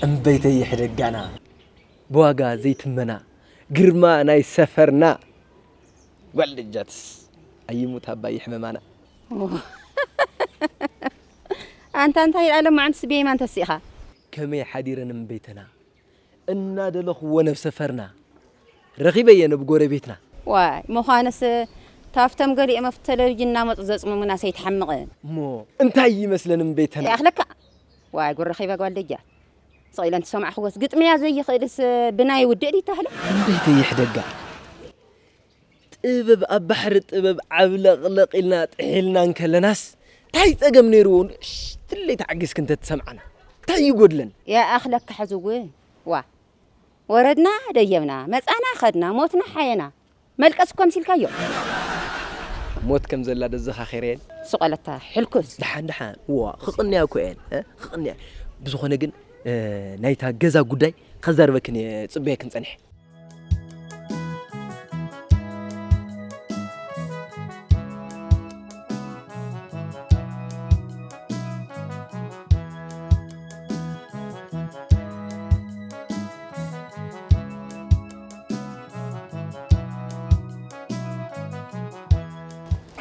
እምበይተይ ይሕደጋና ብዋጋ ዘይትመና ግርማ ናይ ሰፈርና ጓል ደጃትስ ኣይሙት ኣባይ ይሕመማና። ኣንታ እንታይ ኢላ ሎማዓንትስ ብየማን ተሲእኻ? ከመይ ሓዲረን እምበይተና እናደለኽዎ ነብሰ ፈርና ረኺበየን ነብ ጎረቤትና። ዋይ ምዃንስ ታፍቶም ገሊኦም ኣብቲ ተለቪጅን እናመፁ ዘፅምሙናስ ኣይትሓምቕን። እሞ እንታይ ይመስለን እምበይተና? ይኣኽለካ። ዋይ ጉድ ረኺበ ጓል ደጃት። ስቕ ኢለን ትሰማዕኽዎስ ግጥምያ ዘይኽእልስ ብናይ ውድእ ድዩ ተባህለ? እምበይተይ ይሕደጋ። ጥበብ ኣብ ባሕሪ ጥበብ ዓብለቕለቕ ኢልና ጥሒልና እንከለናስ ታይ ጸገም ነይርዎ? ሽትለይ ተዓጊስኪ እንተትሰምዓና ታይ ይጎድለን? ይኣኽለካ ሕዚ እውን ዋ ወረድና ደየብና መጻና ኸድና ሞትና ሓየና መልቀስ እኮ ምሲልካዮ። ሞት ከም ዘላ ደዘኻኺረየን። ስቆለታ ሕልኩስ። ደሓን ደሓን ዋ ክቕንያ እኮ እየን እ? ክቕንያ ብዝኾነ ግን እ፣ ናይታ ገዛ ጉዳይ ከዛርበክን እየ ጽበየክን ጸኒሐ።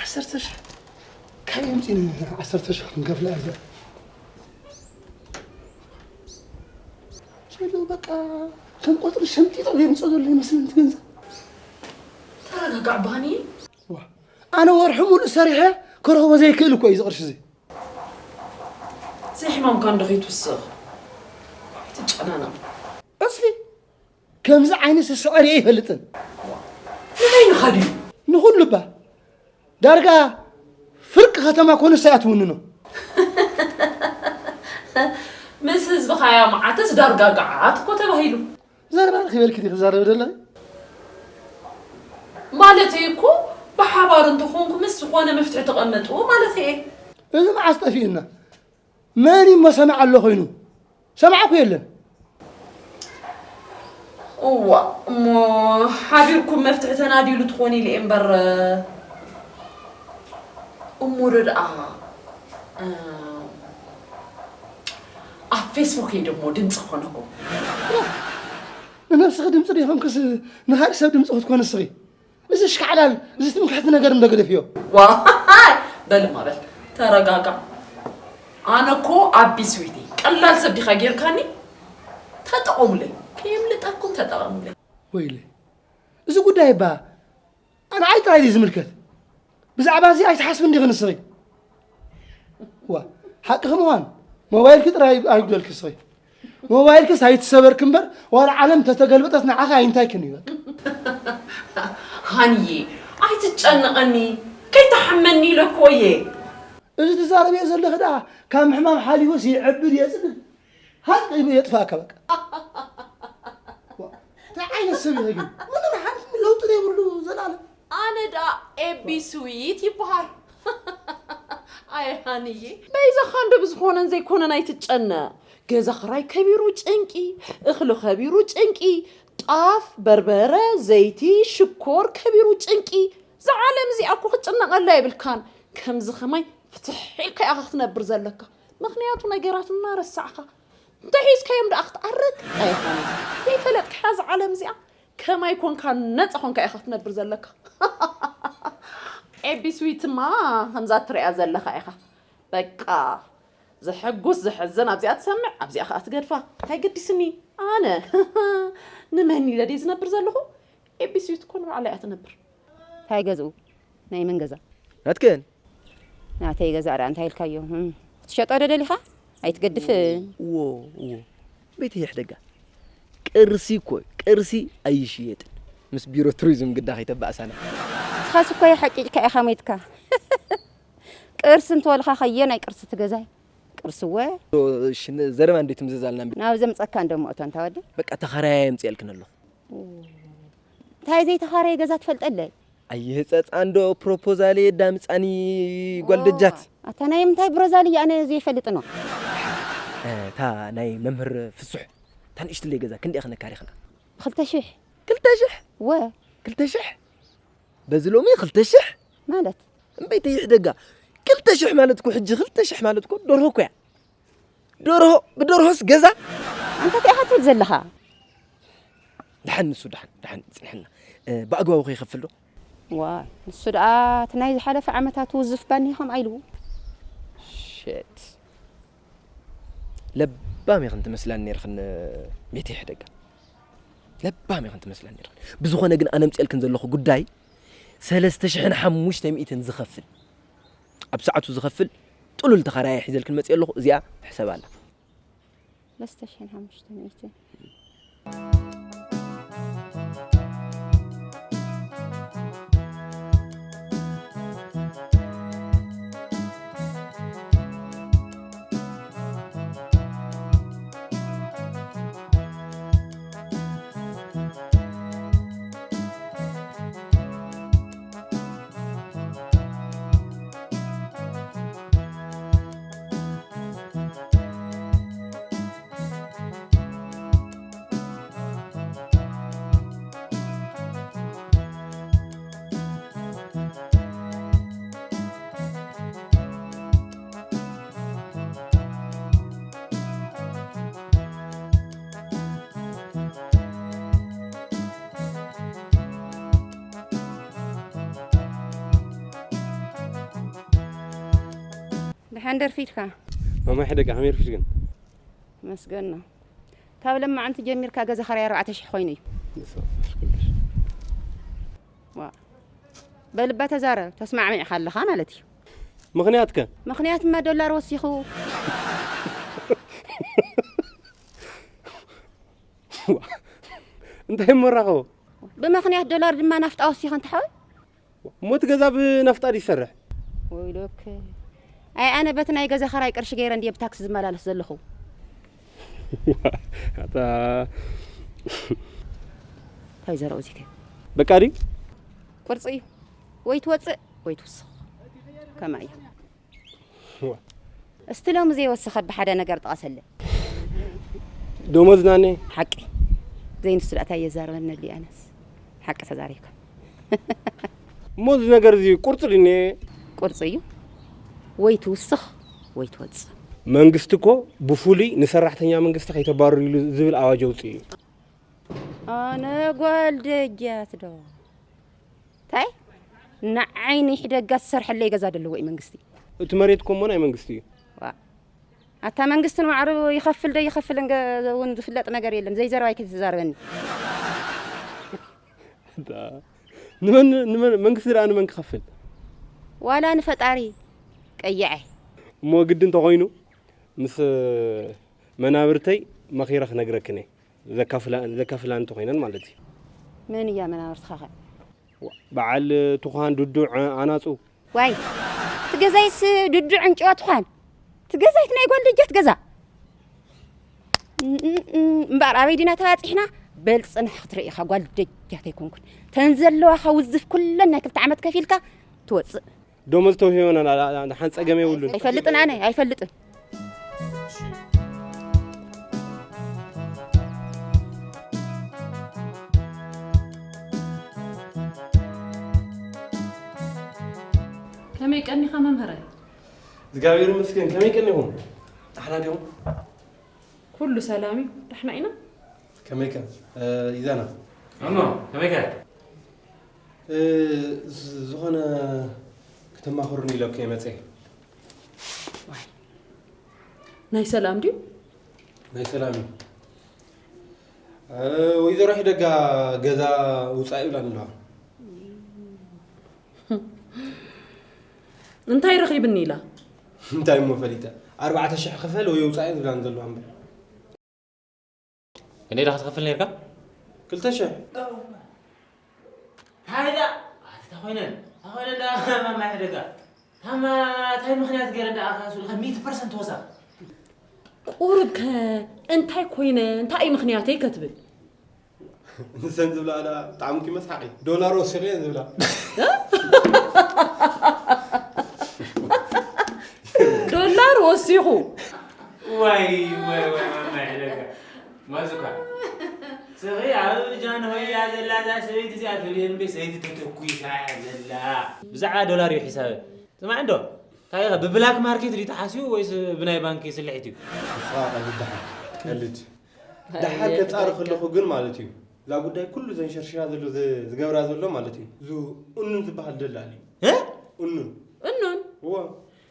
ዓሰርተ ሽሕ ካበይ ኣምፂእና ዓሰርተ ሽሕ ክንከፍላ እያ እዚኣ? ኪዱ በቃ ከም ቆፅሪ ሸምጢጡ የምፅኦ ዘሎ ይመስለኒ እቲ ገንዘብ። ተረጋጋዕ ባኒ። ዋ፣ ኣነ ወርሒ ሙሉእ ሰሪሐ ክረኽቦ ዘይክእል እኮ እዩ እዚ ቅርሺ እዚ። ዘይሕማምካ እንዶ ከይትውስኽ ኣይትጨናነቕ። እስኪ ከምዚ ዓይነት ስስዐ ርእየ ኣይፈልጥን። ንበይንኻ ድዩ? ንኹሉ እባ ዳርጋ ፍርቂ ከተማ ኮነስ እያ ትውንኖ። ምስ ህዝብኻያ መዓትስ ዳርጋ ገዓት እኮ ተባሂሉ። ዘረባ ረኺበልኪ ድዩ ክዛረብ ዘለኺ? ማለተይ እኮ ብሓባር እንተኾንኩ ምስ ዝኾነ መፍትሒ ተቐመጥዎ ማለተይ እየ። እዚ መዓስ ጠፊኡና? መን እሞ ሰምዓ ኣሎ ኮይኑ? ሰምዓ እኮ የለን። እዋ እሞ ሓቢርኩም መፍትሒ ተናድዩሉ ትኾን ኢለ እየ እምበር እሞ ዶ ደኣ ኣብ ፌስቡክ እየ ደሞ ድምፂ ክኾነኩም። ንነብስኺ ድምፂ ዶ ይኾንክስ ንኻልእ ሰብ ድምፂ ክትኮኒ እስኺ? እዚ ሽካዕላል እዚ ትምክሕቲ ነገር እንዶ ግደፍዮ። ዋይ በልማ በል ተረጋጋ። ኣነ እኮ ኣቢ ስዊቲ ቀላል ሰብ ዲኻ ጌርካኒ። ተጠቐሙለይ ከየምልጠኩም ተጠቐሙለይ። ወይለይ እዚ ጉዳይ እባ ንዓይ ጥራይ ድዩ ዝምልከት? ብዛዕባ እዚ ኣይትሓስብን ዲኺ ንስኺ? ዋ ሓቅኺ ምዃን ሞባይልኪ ጥራይ ኣይጉደልኪ እስኺ። ሞባይልክስ ኣይትሰበርኪ እምበር ዋላ ዓለም ተተገልበጠት ንዓኺ ኣይንታይክን እዩ በቃ። ሃንዬ ኣይትጨነቐኒ ከይትሓመኒ ኢለ እኮ እየ። እዚ ትዛረብዮ ዘለኺ ደኣ ካብ ምሕማም ሓሊፉስ ይዕብድ የፅግብ ሃቅ ኢሉ የጥፍኣካ በቃ። እንታይ ዓይነት ሰብ ኢኺ ግን? ምንም ሓንቲ ለውጢ ዘይብሉ ዘላለም። ኣነ ደኣ ኤቢ ስዊት ይበሃል። ኣየ ሃንዬ። በይዛኻ እንዶ ብዝኾነን ዘይኮነን ኣይትጨነቕ። ገዛ ኽራይ ከቢሩ ጭንቂ፣ እኽሊ ከቢሩ ጭንቂ፣ ጣፍ፣ በርበረ፣ ዘይቲ፣ ሽኮር ከቢሩ ጭንቂ። እዛ ዓለም እዚኣ እኮ ክትጭነቐላ የብልካን። ከምዚ ኸማይ ፍትሕ ኢልካ ኢኻ ክትነብር ዘለካ። ምኽንያቱ ነገራት እናረሳዕኻ እንተሒዝካዮም ደኣ ክትኣርግ ኣይኾነን። ዘይፈለጥካያ እዛ ዓለም እዚኣ ከማይ ኮንካ ነፃ ኮንካ ኢኻ ክትነብር ዘለካ። ኤቢ ስዊትማ ከምዛ ትሪኣ ዘለኻ ኢኻ። በቃ ዘሐጉስ ዘሐዝን ኣብዚኣ ትሰምዕ ኣብዚኣ ከዓ ትገድፋ። እንታይ ገዲስኒ ኣነ ንመን ኢለ ድየ ዝነብር ዘለኹ? ኤቢ ስዊት እኮ ንባዕላ እያ ትነብር። እንታይ ገዝኡ? ናይ መን ገዛ? ናትክን። ናተይ ገዛ ደኣ እንታይ ኢልካዮ? እም፣ ክትሸጦ ዶ ደሊኻ? ኣይትገድፍን። እዎ እዎ ቤት ይሕደጋ ቅርሲ እኮ ቅርሲ ኣይሽየጥን ምስ ቢሮ ቱሪዝም ግዳ ከይተባእሳና። ንስኻስ እኮ የሓቂጭካ ኢኻ ሞይትካ። ቅርሲ እንተበልኻ ከየናይ ቅርሲ ትገዛይ? ቅርሲ እወ። እሺ፣ ን- ዘረባ እንዴት ምዘዛልና? ናብ ዘምፀካ እንዶ ምእቶ እንታ ወዲ። በቃ ተኸራያይ የምፅኤልክን ኣለኹ። እንታይ ዘይተኻረየ ገዛ ትፈልጠለይ? ኣይህፀፃ እንዶ ፕሮፖዛለይ የዳምፃኒ ጓል ደጃት። ኣታ ናይ ምንታይ ብሮዛሊ ኣነ ዘይፈልጥ ነው። እታ ናይ መምህር ፍሱሕ እታ ንእሽትለይ ገዛ ክንደይ ክነካሪኽና? ብክልተ ሽሕ። ክልተ ሽሕ? ወ ክልተ ሽሕ? በዚ ሎሚ ክልተ ሽሕ? ማለት? እምበይ ተይሕደጋ። ክልተ ሽሕ ማለት እኮ ሕጂ ክልተ ሽሕ ማለት እኮ ደርሆ እኮ እያ። ደርሆ ብደርሆስ ገዛ እንታይ ኢኻ ትብል ዘለኻ? ደሓን ንሱ ደሓን ደሓን ጽንሕና እ፣ ብኣግባቡ ከይኸፍል ዶ? ዋይ ንሱ ደኣ እቲ ናይ ዝሓለፈ ዓመታት ውዝፍ ባኒ ከምኣ ኢልዎ። ሸት ለባም ኢኽን ትመስላኒ ነርኽን ቤት ይሕደጋ ለባም ኢኽን ትመስላኒ ነርኽን። ብዝኾነ ግን ኣነ ምፅኤልክን ዘለኹ ጉዳይ ሰለስተ ሽሕን ሓሙሽተ ሚእትን ዝኸፍል ኣብ ሰዓቱ ዝኸፍል ጥሉል ተኻራየ ሒዘልክን መፅእ ኣለኹ። እዚኣ ሕሰብ ኣላ። ሰለስተ ሽሕን ሓሙሽተ ሚእትን። ደሓን ደርፊድካ? ማማይ ሕደጋ ከመይ ኣርፊድክን? መስገን ነው። ካብ ለማዓንቲ ጀሚርካ ገዛ ኸራይ ኣርባዕተ ሽሕ ኮይኑ እዩ። ዋ በልባ ተዛረብ ተስማዕሚዕካ ኣለኻ ማለት እዩ። ምኽንያትከ? ምኽንያትማ ዶላር ወሲኹ። እንታይ እሞ ራኸቦ? ብምኽንያት ዶላር ድማ ናፍጣ ወሲኸ እንተሓወይ። እሞ እቲ ገዛ ብናፍጣ ድዩ ዝሰርሕ? ወይሎክ ኣይ ኣነ በቲ ናይ ገዛ ኸራይ ቅርሺ ገይረ እንድየ ብታክሲ ዝመላለስ ዘለኹ። ኣታ እንታይ ዘረው ዚተ በቃ ድዩ? ቁርፂ እዩ ወይ ትወፅእ ወይ ትውስኽ ከማ እዩ። እስቲ ሎሚ ዘይወሰኸ ብሓደ ነገር ጠቐሰለ። ደሞዝና ኔ ሓቂ ዘይንሱ ዳእታ የዛረበኒ ኣሊ ኣነስ ሓቂ ተዛሪብካ። እሞ እዚ ነገር እዚ ቁርፂ ድኔ ቁርፂ እዩ ወይ ትውስኽ ወይ ትወፅእ። መንግስቲ እኮ ብፍሉይ ንሰራሕተኛ መንግስቲ ከይተባርሩ ኢሉ ዝብል ኣዋጅ ኣውፅኡ እዩ። ኣነ ጓል ደጃት ዶ እንታይ ንዓይ ንሕደጋ ዝሰርሐለይ ገዛ ደለዎ እዩ መንግስቲ። እቲ መሬት እኮ እሞ ናይ መንግስቲ እዩ። ዋ ኣታ መንግስቲ ንባዕሉ ይኸፍል ዶ ይኸፍል እንገ እውን ዝፍለጥ ነገር የለን። ዘይዘረባ ኣይከይትዛረበኒ። ንመን ንመን መንግስቲ ደኣ ንመን ክኸፍል? ዋላ ንፈጣሪ ቀይዐ። እሞ ግዲ እንተኾይኑ ምስ መናብርተይ መኺረ ክነግረክን እየ። ዘካፍላ ዘካፍላ እንተኾይነን ማለት እዩ። መን እያ መናብርትኻ ኸ? በዓል ትኳን ድዱዕ ኣናፁ ዋይ እቲ ገዛይስ ድዱዕ እንጭዋ ትኳን እቲ ገዛይት ናይ ጓል ደጃት ገዛ እምበኣር ኣበይ ዲና ተባፂሕና? በል ፅንሕ ክትርኢ ኢኻ ጓል ደጃት ኣይኮንኩን። ተን ዘለዋኻ ውዝፍ ኩለን ናይ ክልተ ዓመት ከፊልካ ትወፅእ። ደሞዝ ተውሂቦና ሓንቲ ፀገም የብሉን። ኣይፈልጥን ኣነ ኣይፈልጥን። ከመይ ቀኒኻ መምህረይ? እግዚኣብሔር ይመስገን። ከመይ ቀኒኹም? ዳሕና ዲኹም? ኩሉ ሰላም እዩ። ዳሕና ኢና። ከመይ ከ? እ፣ ኢዛና? እሞ ከመይ ከ? እ፣ ዝ-፣ ዝኾነ ክተማኽሩኒ ኢለኩ እየ መፅየ። ናይ ሰላም ድዩ? ናይ ሰላም እዩ። እ፣ ወይዘሮ ሒደጋ ገዛ ውፃእ ይብላን ኣለዋ። እንታይ ረኺብኒ ኢላ? እንታይ እሞ ፈሊጠ? ኣርባዕተ ሽሕ ክፈል ወይ ውፃእ ዝብላን ዘለዋ እምበር። ክንደይ ዳኻ ትኸፍል ነርካ? ክልተ ሽሕ። ታይዳ ኣቲ ታኾይነን ታኾይነን ዳ ማማ ሕደጋ ታማ ታይ ምኽንያት ገይረ ዳ ኣኻሱ ልኸ ሚእቲ ፐርሰንት ወሳኽ። ቁሩብ ከ እንታይ ኮይነ እንታይ እዩ ምኽንያተይ ከትብል? ንሰን ዝብላ ዳ ብጣዕሚ እኮ መስሓቂ ዶላር ወሲኹ እየን ዝብላ። ዶላር ወሲኹ። ዋይ ዋይ ዋይ ማማ ሕደጋ ማዙካ ስኺ ኣብ ጃንሆይ እያ ዘላ እዛ ሰበይቲ እዚኣ ትብል እምበይ ሰበይቲ ተተኩሳ እያ ዘላ። ብዛዕባ ዶላር እዩ ሒሳበ። ስማዕ እንዶ እንታይ ኢኻ ብብላክ ማርኬት ድዩ ተሓስዩ ወይስ ብናይ ባንኪ ስልሒት እዩ? ንስኻ ቀልድ ደሓን ቀልድ። ደሓር ከጻሪ ከለኹ ግን ማለት እዩ፣ እዛ ጉዳይ ኩሉ ዘንሸርሽራ ዘሎ፣ ዝ-፣ ዝገብራ ዘሎ ማለት እዩ፣ እዚ እኑን ዝበሃል ደላል እዩ። እ? እኑን። እኑን? እወ።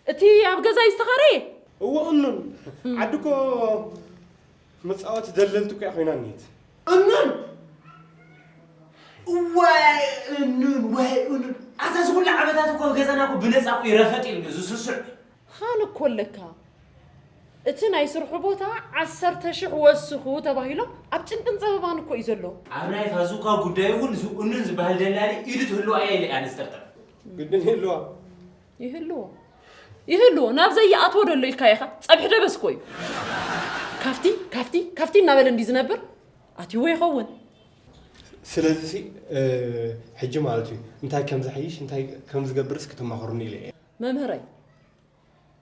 እቲ ኣብ ገዛይ ዝተኻረየ? እወ፣ እኑን። ዓዲ እኮ መጻወቲ ደለልቲ እኮ እያ ኮይና እኒሄት። እኑን? እዋይ እኑን፣ ወይ እኑን። ኣታ እዚ ኩሉ ዓመታት እኮ ገዛና እኮ ብነጻ እኮ ይረፈጥ ኢሉ እዚ ስሱዕ። ሃን እኮ ኣለካ። እቲ ናይ ስርሑ ቦታ ዓሰርተ ሽሕ ወስኹ ተባሂሎም ኣብ ጭንቅን ጸበባን እኮ እዩ ዘሎ። ኣብ ናይ ፋዙካ ጉዳይ እውን እዚ እኑን ዝበሃል ደላሊ ኢዱ ትህልዋ እያ ኢለ እያ ንዝጠርጠር። ግድን ይህልዋ። ይህልዎ። ይህልዎ። ናብ ዘይኣትዎ ዶ ኣሎ ኢልካ ኢኻ? ጸብሒ ደበስ እኮ እዩ። ካፍቲ፣ ካፍቲ፣ ካፍቲ እናበለ እንዲ ዝነብር ኣትይዎ ይኸውን። ስለዚ ሲ፣ እ፣ ሕጂ ማለት እዩ፣ እንታይ ከም ዝሕይሽ፣ እንታይ ከም ዝገብርስ ክትማኸሩኒ ኢለ እየ። መምህረይ፣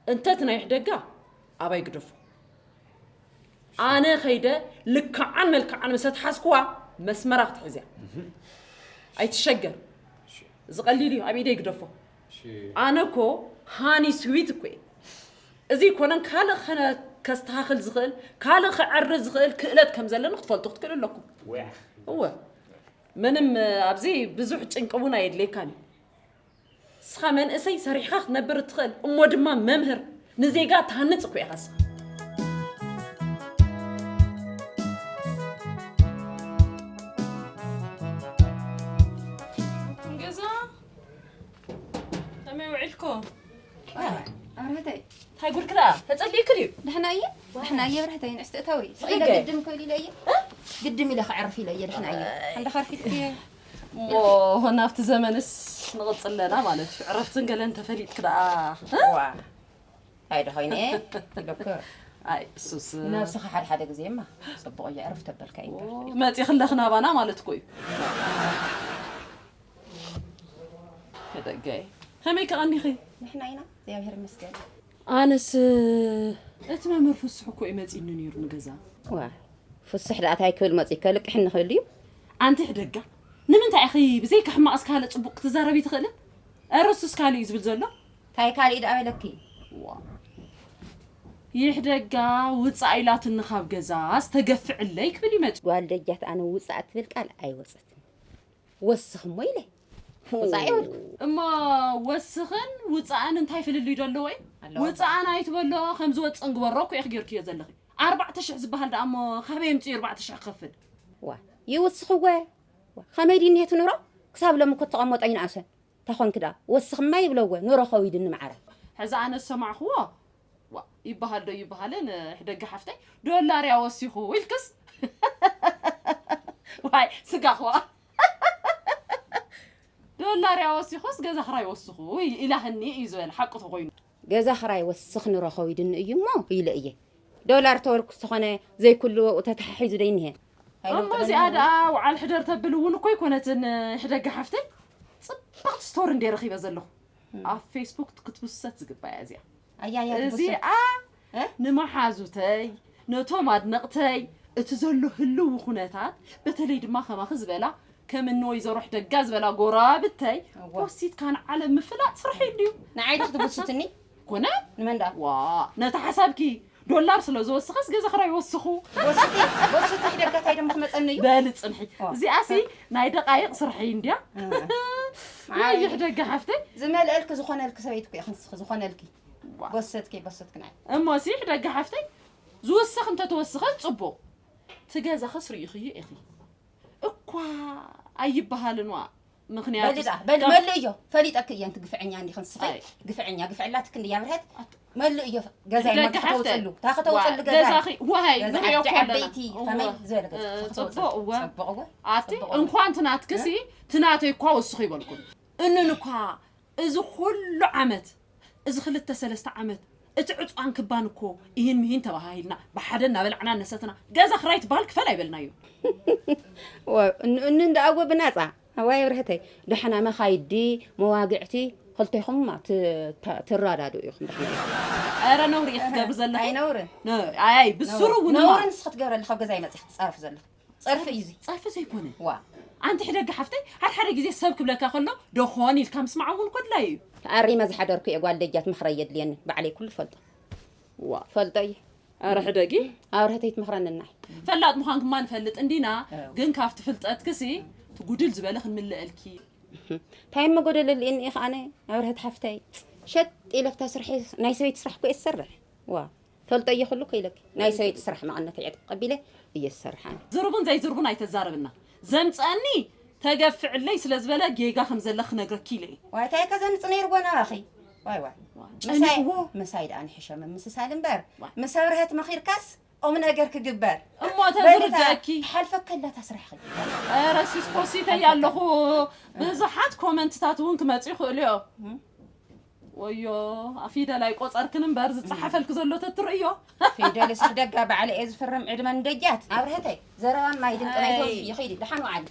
እንተ እቲ ናይ ሕደጋ ኣባይ ግደፎ። ኣነ ከይደ ልክዓን መልክዓን ምስ ኣትሓዝኩዋ መስመራ ክትሕዝ እያ። ኣይትሸገር። እዚ ቀሊል እዩ፣ ኣብ ኢደይ ግደፎ። ኣነ እኮ ሃኒ ስዊት እኮ እየ። እዚ ይኮነን ካልእ ከነ-፣ ከስተኻኽል ዝኽእል፣ ካልእ ክዕሪ ዝኽእል ክእለት ከም ዘለኒ ክትፈልጡ ክትክእሉ ኣለኩም። እወ። ምንም ኣብዚ ብዙሕ ጭንቂ እውን ኣየድልየካን እዩ። ንስኻ መንእሰይ ሰሪሕኻ ክትነብር እትኽእል፣ እሞ ድማ መምህር፣ ንዜጋ ትሃንጽ እኮ ኢኻ ንስኻ። ገዛ ከመይ ውዒልኩም? ኣብርሃተይ። እንታይ ጉድኪ ደኣ? ተጸሊእኪ ድዩ? ደሕና እየ። ደሕና እየ ኣብርሃተይ፣ ንእሽቲ እተዊ። ስቕ ኢለ ግድም ክብል ኢለ እየ። ግድም ኢለ ክዕርፍ ኢለ እየ፣ ደሕና እየ። ኣይ። እንዳ ኸርፊትኪ እየ። እሞ ናብቲ ዘመንስ ንቕጽል ኣለና ማለት እዩ። ዕረፍትን ገለን ተፈሊጥኪ ደኣ፣ እ? ዋ። እንታይ ዶ ኾይነ እየ? ኢለኩ። ኣይ፣ እሱስ። ነብስኻ ሓደ ሓደ ግዜማ ጽቡቕ እዩ፣ ዕርፍ ተበልካ እዩ። መጺኺ ኣለኺ ናባና ማለት እኮ እዩ። ደገይ። ከመይ ከቐኒኺ? ንሕና ኢና፣ እግዚኣብሔር ይመስገን። ኣነስ እቲ መምህር ፍስሕ እኮ እዩ መጺኒ ነይሩ ንገዛ። ዋ፣ ፍስሕ ደኣ እንታይ ክብል መጺኡ? ከልቅሕኒ ክብል ድዩ? ኣንቲ ሕደጋ፣ ንምንታይ ኢኺ ብዘይካ ሕማቕስ ካልእ ጽቡቕ ክትዛረቢ ትኽእሊ? እረ እሱስ ካልእ እዩ ዝብል ዘሎ። እንታይ ካልእ ደኣ በለኪ? ዋ። ይሕደጋ ውጻእ ኢላትኒ ካብ ገዛ፣ ዝተገፍዕለይ ክብል ይመጽእ። ጓል ደጃት ኣነ ውጻእ እትብል ቃል ኣይወጸትኒ። ወስኽ እሞ ኢለ። ውጻእ ይበልኩ። እሞ ወስኽን ውጻእን እንታይ ፍልልይ ዶ ኣለዎ እዩ? ኣለዎ። ውጻእን ኣይትበሎ፣ ከም ዝወጽእን ግበሮ እኮ ኢኺ ጌርክዮ ዘለኺ። ኣርባዕተ ሽሕ ዝበሃል ደኣ እሞ ካበይ ኣምጺኡ ኣርባዕተ ሽሕ ክኸፍል? ዋ፣ ይውስኽዎ። ዋ፣ ከመይ ድዩ እኒሄ እቲ ኑሮ? ክሳብ ሎሚ እኮ እተቐመጦ ኣይንኣሰን። እንታይ ኾንኪ ደኣ? ወስኽማ ይብለዎ፣ ኑሮ ከዊድኒ መዓረ። ሕዚ ኣነ ዝሰማዕኽዎ፣ ዋ፣ ይበሃል ዶ ይበሃልን፣ ሕደገ ሓፍተይ፣ ዶላር እያ ወሲኹ ኢልክስ? ዋይ፣ ስጋኽዋ። ዶላር እያ ወሲኹስ ገዛ ክራይ ወስኹ ኢላህኒ እዩ ዝበለ፣ ሓቁ ተኾይኑ። ገዛ ክራይ ወስኽ ኑሮ ከዊድኒ እዩ እሞ ኢለ እየ። ዶላር ተበልኩ ዝተኾነ ዘይኩሉ ተተሓሒዙ ዶ ይንሄ? እሞ እዚኣ ደኣ ውዓል ሕደር ተብል እውን እኮ ኣይኮነትን፣ ሕደገ ሓፍተይ። ጽብቕቲ ስቶሪ እንደ ረኺበ ዘለኹ። እም። ኣብ ፌስቡክ ክትብሰት ዝግባእ እያ እዚኣ። ኣያ፣ ኣያ፣ ትብሰት። እዚኣ እ? ንመሓዙተይ፣ ነቶም ኣድነቕተይ፣ እቲ ዘሎ ህልው ኩነታት፣ በተለይ ድማ ከማኺ ዝበላ፣ ከም እኒ ወይዘሮ ሕደጋ ዝበላ ጎረባብተይ፣ እዋ። ፖስቲትካ ንዓለም ምፍላጥ ስርሐይ እንድዩ። ንዓይ ዶ ክትብስቱኒ? ኮነ? ንመን ደኣ? ዋ፣ ነታ ሓሳብኪ ዶላር ስለ ዝወስኸስ ገዛ ክራይ ወስኹ። ወስቲ፣ ወስቲ ሕደጋ እንታይ ደሞ ክመጸኒ እዩ? በሊ ጽንሒ። ዋ። እዚኣሲ ናይ ደቃይቕ ስርሐይ እንድያ። እ። ናይ ማዓረይ። ሕደጋ ሓፍተይ። ዝመልአልኪ ዝኾነልኪ ሰበይቲ እኮ ኢኺ ንስኺ፣ ዝኾነልኪ። ዋ። ቦሰትኪ፣ ቦሰትኪ ናይ። እሞሲ፣ ሕደጋ ሓፍተይ፣ ዝውስኽ እንተተወስኸ ጽቡቕ። እቲ ገዛኸስ ርኢኽዮ ኢኺ። እኳ ኣይበሃልን ዋ። ምኽንያቱ በሊ ደኣ፣ በሊ ካብ መልእዮ። ፈሊጠኪ እየ፣ እንቲ ግፍዐኛ እንዲኺ ንስኺ። ኣይ። ግፍዐኛ፣ ግፍዕላትኪ እንድያ ብርሀት። ኣት-፣ መልእዮ፣ ገዛይ ሕደጋ ሓፍተይ። ከተውፅሉ። እታ ከተውፅሉ ዋ፣ ገዛይ። ገዛኺ፣ ዋይ፣ ገዛ ንሪኦ ዓዲ እኮ ኣለና። ዓበይቲ፣ እወ። ከመይ ዝበለ ገዛ? እ፣ ከተውፅሉ። ጽቡቕ፣ እወ። ጽቡቕ እወ። ኣቲ፣ ጽቡቕ እወ። እንኳን እቲ ናትክሲ፣ እ? እቲ ናተይ እኳ ወስኹ ይበልኩን። እንን እኳ እዚ ኩሉ ዓመት፣ እዚ ክልተ ሰለስተ ዓመት፣ እቲ ዕጽዋን ክባን እኮ እሂን ምሂን ተባሃሂልና፣ ብሓደ እናበላዕና እናሰተና፣ ገዛ ክራይ ትበሃል ክፈል ኣይበልናዮ። ወ-፣ እን-፣ እንን ደኣ እወ ብናጻ። ኣዋይ ብርህተይ፣ ደሕና መኻይዲ፣ መዋግዕቲ፣ ክልቴኹም ማ ት-፣ ተ-፣ ትረዳድኡ ኢኹም ደሕና። ኧረ ነውሪ ኢኺ ትገብሪ ዘለኺ። ኣይ ነውሪ። ነ-፣ ኣይ፣ ኣይ፣ ብስሩ ነውሪ። እውን ነውሪ እማ። ንስኺ ትገብሪ ኣለኺ፣ ኣብ ገዛይ መጺኺ ትጻረፊ ዘለኺ። ጸርፊ እዩ እዚ። ጸርፊ ዘይኮነ። ዋ። ኣንቲ ሕደጋ ሓፍተይ፣ ሓደ ሓደ ግዜ ሰብ ክብለካ ከሎ፣ ደኾን ኢልካ ምስማዕ እውን እኮ ኣድላዪ እዩ። ተኣሪመ ዝሓደርኩ እየ፣ ጓል ደጃት ምኽረይ የድልየኒ፣ ባዕለይ ኩሉ ፈልጦ። ዋ። ፈልጦ እየ። ኣረ ሕደጊ። ኣብርሀተይ ትመኽረኒ እናይ። ፈላጥ ምዃንክማ ንፈልጥ እንዲና፣ ግን ካብቲ ፍልጠትክሲ ትጉድል ዝበለ ክንምልአልኪ። እንታይ እሞ ጎደለልኒ ኢኺ ኣነ? ኣብርሀት ሓፍተይ፣ ሸጥ ኢለ ኣብታ ስርሐይ፣ ናይ ሰበይቲ ስራሕ እኮ እየ ዝሰርሕ። ዋ፣ ፈልጦ እየ ኩሉ እኮ ኢለኪ። ናይ ሰበይቲ ስራሕ መቐነተይ ዕጥቂ ቀቢለ እየ ዝሰርሕ ኣነ። ዝርቡን ዘይዝርቡን ኣይተዛረብና። ዘምፀአኒ ተገፍዕለይ ስለ ዝበለ ጌጋ ከም ዘለ ክነግረኪ ኢለ እየ። ዋይ፣ እንታይ ከዘምፅ ነይርዎ ናባኺ? ዋይ፣ ዋይ። ዋ፣ ምሳይ፣ ጨኒቕዎ። ምሳይ ደኣ ንሕሸም ምስሳል እምበር፣ ዋይ። ምስ ኣብርሀት መኺርካስ ቁም ነገር ክግበር። እሞ በሊ እታ ተዝርድአኪ። ትሓልፈካ ኣላ እታ ስራሕኺ። ኧረ ሱስ ፖሲተይ ኣለኹ። ብዙሓት ኮመንትታት እውን ክመፁ ይኽእሉ እዮም። እም። ወዮ፣ ኣፊደል ኣይቆፀርክን እምበር ዝፀሓፈልኪ ዘሎ ተትርእዮ። ፊደልስ ሕደጋ ባዕለ እየ ዝፍርም ዕድመ ንደጃት። ኣብርሀተይ፣ ዘረባን ማይ ድምፂ ናይ ኣይ። ተውፅእ ይኸይድ። ደሓን ወዓሊ።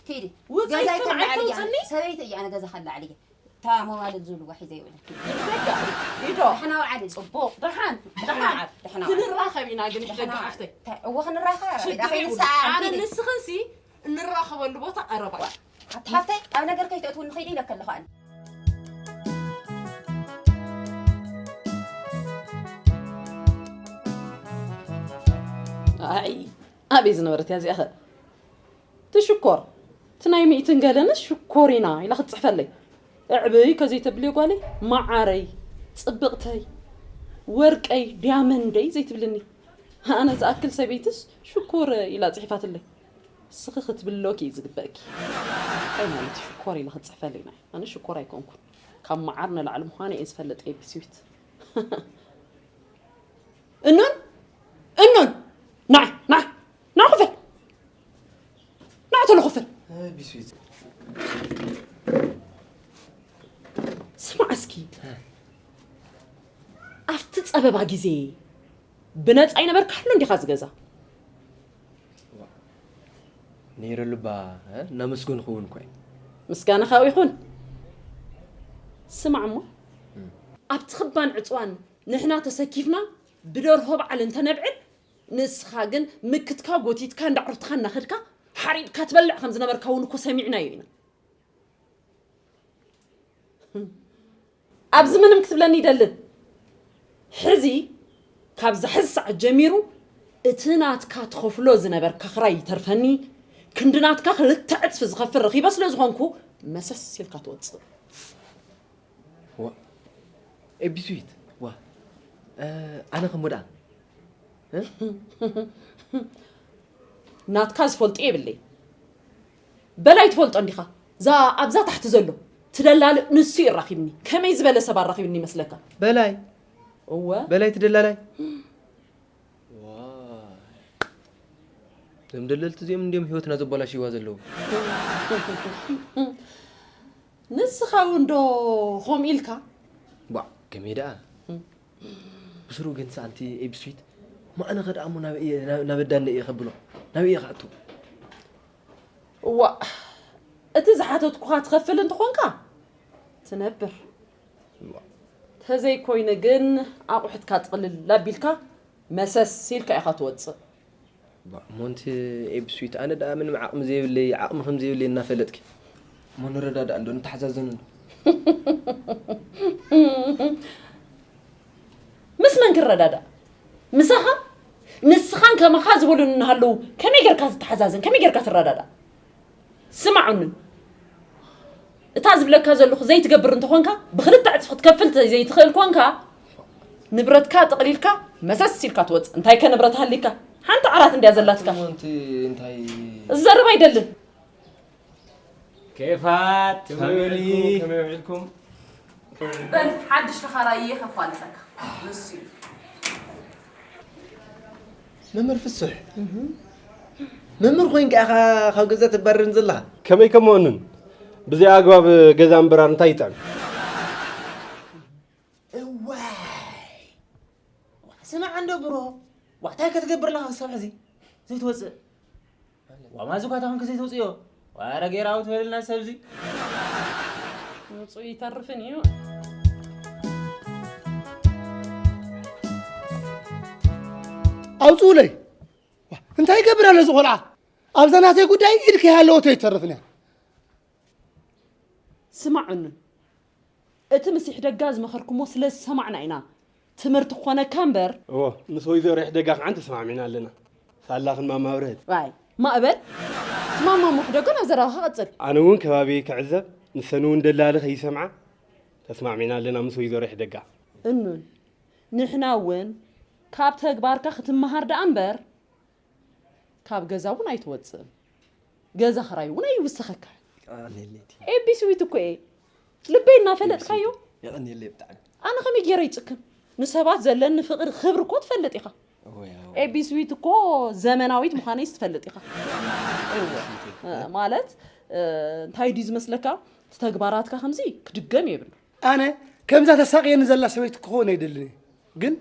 ኪዲ። ውፅኢት ገዛይ ከም ከላዕል እያ። ኣይተውፅኒ? ሰበይቲ እያ፣ ኣነ ገዛ ከላዕል እየ። እታ መዋልድ ዝብልዋ ሒዘ ይውዕል። ይደጋ፣ ይዶ። ደሓን ወዓሊ። ፅቡቕ፣ ደሓን፣ ደሓን ደሓን። ወዓል፣ ደሓን ወዓል። ክንራኸብ ኢና ግን ደሓን ሕደጋ ወዓል። ሓፍተይ። እንታይ፣ እወ ክንራኸብ። ሽግር ዳኸይ የብሉን። ንስኣ ኣነ ኪዲ። ንስኽንሲ እንራኸበሉ ቦታ ቀረባ እዩ። ኣቲ ሓፍተይ፣ ኣብ ነገር ከይተእትውኒ ኸይደ ኢለኪ ኣለኹ ኣነ። ኣይ፣ ኣበይ ዝነበረት እያ እዚኣ ኸ? ትሽኮር፣ እቲ ናይ ሚእትን ገለንስ ሽኮሪና ኢላ ክትጽሕፈለይ። እዕብይ ከዘይተብልዮ ጓለይ፣ መዓረይ፣ ጽብቕተይ፣ ወርቀይ፣ ዲያመንደይ ዘይትብልኒ። ኣነ ዝኣክል ሰበይትስ ሽኮር ኢላ ጽሒፋትለይ። እስኺ ክትብሎኪ እዩ ዝግበእኪ። እንታይ ማለት ሽኮር ኢላ ክትጽሕፈለይ ናይ? ኣነ ሽኮር ኣይኮንኩን። ካብ መዓር ንላዕሊ ምዃነ እየ ዝፈልጥ ኤቢ ስዊት። እኖን፣ እኖን፣ ንዓ፣ ንዓ፣ ንዓ ክፈል። ንዓ ተሎ ክፈል። ኣይ፣ ቢስዊት። ስማዕ እስኪ፣ ኣብቲ ጸበባ ግዜ ብነጻ ኣይነበርካሉ እንዲኻ ዝገዛ? ነይረሉ እባ፣ እ? እናመስገንኩ እውን እኮ እየ። ምስጋና ካብኡ ይኹን። ስማዕ እሞ፣ እም። ኣብቲ ክባን ዕጽዋን ንሕና ተሰኪፍና ብደርሆ በዓል እንተነብዕል፣ ንስኻ ግን ምክትካ ጎቲትካ እንዳዕሩትካ እናኸድካ ሓሪድካ ትበልዕ ከም ዝነበርካ እውን እኮ ሰሚዕናዮ ኢና። ኣብዚ ምንም ክትብለኒ ይደልን። ሕዚ፣ ካብዛ ሕዚ ሰዓት ጀሚሩ፣ እቲ ናትካ ትኸፍሎ ዝነበርካ ክራይ ይተርፈኒ፣ ክንዲ ናትካ ክልተ ዕጽፊ ዝኸፍል ረኺበ ስለ ዝኾንኩ፣ መሰስ ኢልካ ትወጽእ። ዋ፣ ኤቢ ስዊት፣ ዋ፣ እ፣ ኣነ ከሞ ደኣ፣ እ? ናትካ ዝፈልጦ የብለይ። በላይ ትፈልጦ እንዲኻ? እዛ ኣብዛ ታሕቲ ዘሎ ትደላሊ ንሱ እዩ ኣራኺብኒ። ከመይ ዝበለ ሰብ ኣራኺብኒ ይመስለካ? በላይ? እወ። በላይ ትደላላይ? ዋ። እዞም ደለልቲ እዚኦም እንዲዮም ህይወትና ዘበላሽዋ ዘለዉ። ንስኻ እውን ዶ ከምኡ ኢልካ? ቧዕ፣ ከመይ ደኣ? እም። ብስሩ ግን ሰኣንቲ ኤቢ ስዊት፣ ማዕነ ኸ ደኣ እሞ ናብ እየ፣ ናብ፣ ናብ ኣዳነ እየ ኸብሎ? ናብ እየ ኸኣቱ? እዋእ፣ እቲ ዝሓተትኩኻ ትኸፍል እንተኾንካ፣ ትነብር። እዋእ። ተዘይኮይኑ ግን ኣቑሑትካ ጥቕልል ኣቢልካ መሰስ ኢልካ ኢኻ ትወጽእ። ባ፣ ሞንቲ ኤቢ ስዊት፣ ኣነ ደኣ ምንም ዓቕሚ ዘይብለይ፣ ዓቕሚ ከም ዘይብለይ እናፈለጥኪ። እሞ ንረዳዳእ እንዶ፣ ንተሓዛዘን እንዶ። ምስ መን ክረዳዳእ? ምሳኻ? ንስኻን ከማኻ ዝበሉን እናሃለዉ ከመይ ጌርካ ትተሓዛዘን? ከመይ ጌርካ ትረዳዳእ? ስማዑኒ። እታ ዝብለካ ዘለኹ ዘይትገብር እንተኾንካ፣ ብኽልተ ዕጽፊ ክትከፍል ዘይትኽእል ኮንካ፣ ንብረትካ ጠቕሊልካ መሰስ ኢልካ ትወጽእ። እንታይከ ንብረት ሃሊካ? ሓንቲ ዓራት እንድያ ዘላትካ። እሞ እንቲ እንታይ? ዝዘርብ ኣይደልን። ኬፋት፣ ከመይ ፋሚሊ። ውዒልኩም? ከመይ ውዒልኩም? በል፣ ሓድሽ ተኻራዪ ከፋልጠካ። ንሱ እዩ። መምህር ፍሱሕ፣ መምህር ኮይንካ ኢኻ ካብ ገዛ ትባረርን ዘለኻ? ከመይ ከመኦንን? ብዘይ ኣግባብ ገዛ ምብራር እንታይ ይጥዕም? እዋይ! ስማዕ እንዶ ብሮ፣ ዋ፣ እንታይ ክትገብር ኣለኻ ክሳብ ሕዚ ዘይትወፅእ? ዋ፣ ማዚ እኳ ተኾንክ ዘይትወፅእዮ። ዋረ ጌራዊ ትበልና ሰብዚ። ውፁ ይተርፍን እዩ። ኣውፅኡለይ። ዋ፣ እንታይ ይገብር ኣሎ እዚ ቆልዓ? ኣብዛ ናተይ ጉዳይ ኢድ ከይሃለወቶ ይተርፍን እያ። ስማዑኒ። እቲ ምስ ይሕደጋ ዝመኸርኩሞ ስለ ዝሰማዕና ኢና ትምህርቲ ክኾነካ እምበር። እዎ፣ ምስ ወይዘሮ ይሕደጋ ከዓ ተስማዕሚና ኣለና። ሳላ ክንማማ ኣብርሀት። ዋይ፣ ማእበል፣ ትማማ ምሕደጎ ናብ ዘረባኻ ቀጽል። ኣነ እውን ከባቢየይ ክዕዘብ፣ ንሰን እውን ደላሊ ከይሰምዓ ተስማዕሚና ኣለና ምስ ወይዘሮ ይሕደጋ። እኑን፣ ንሕና እውን ካብ ተግባርካ ክትመሃር ደኣ እምበር፣ ካብ ገዛ እውን ኣይትወጽእን። ገዛ ኽራይ እውን ኣይውስኸካ። የቐንየለይ እቲ ኤቢስዊት እኮ እየ። ልበይ እናፈለጥካዮ። የቐንየለይ ብጣዕሚ። ኣነ ከመይ ገይረ ይጽክን? ንሰባት ዘለኒ ፍቕሪ ክብሪ እኮ ትፈልጥ ኢኻ። እወ፣ እወ። ኤቢስዊት እኮ ዘመናዊት ምዃነይስ ትፈልጥ ኢኻ። እወ። እ፣ ማለት፣ እ፣ እንታይ ድዩ ዝመስለካ? እቲ ተግባራትካ ከምዚ ክድገም የብሉ። ኣነ ከምዛ ተሳቕየኒ ዘላ ሰበይቲ ክኸውን ኣይደልን እየ። ግን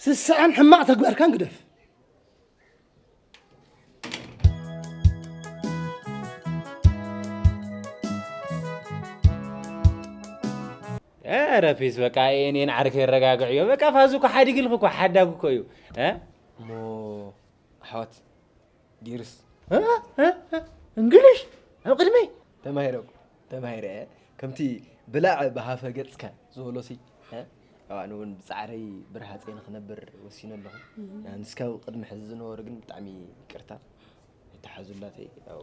ስስዐን ሕማቕ ተግባርካን ግደፍ። ኧረ ፒስ በቃ እኔን ዓርከይ ረጋግዕዮ። በቃ ፋዙ እኮ ሓዲግልኩ እኮ ሓዳጉ እኮ እዩ። እ? እሞ ኣሕዋት ዲርስ እ? እ? እ? እንግሊሽ ኣብ ቅድመይ ተማሂረ እኮ ተማሂረ እየ። ከምቲ ብላዕ ብሃፈ ገጽካ ዝበሎሲ እ? ኣነ እውን ብጻዕረይ ብርሃጸይ ንኽነብር ወሲነ ኣለኹ። ንስካ ቅድሚ ሕዚ ዝነበሩ ግን ብጣዕሚ ይቅርታ። ኣይተሓዙላተይ ያው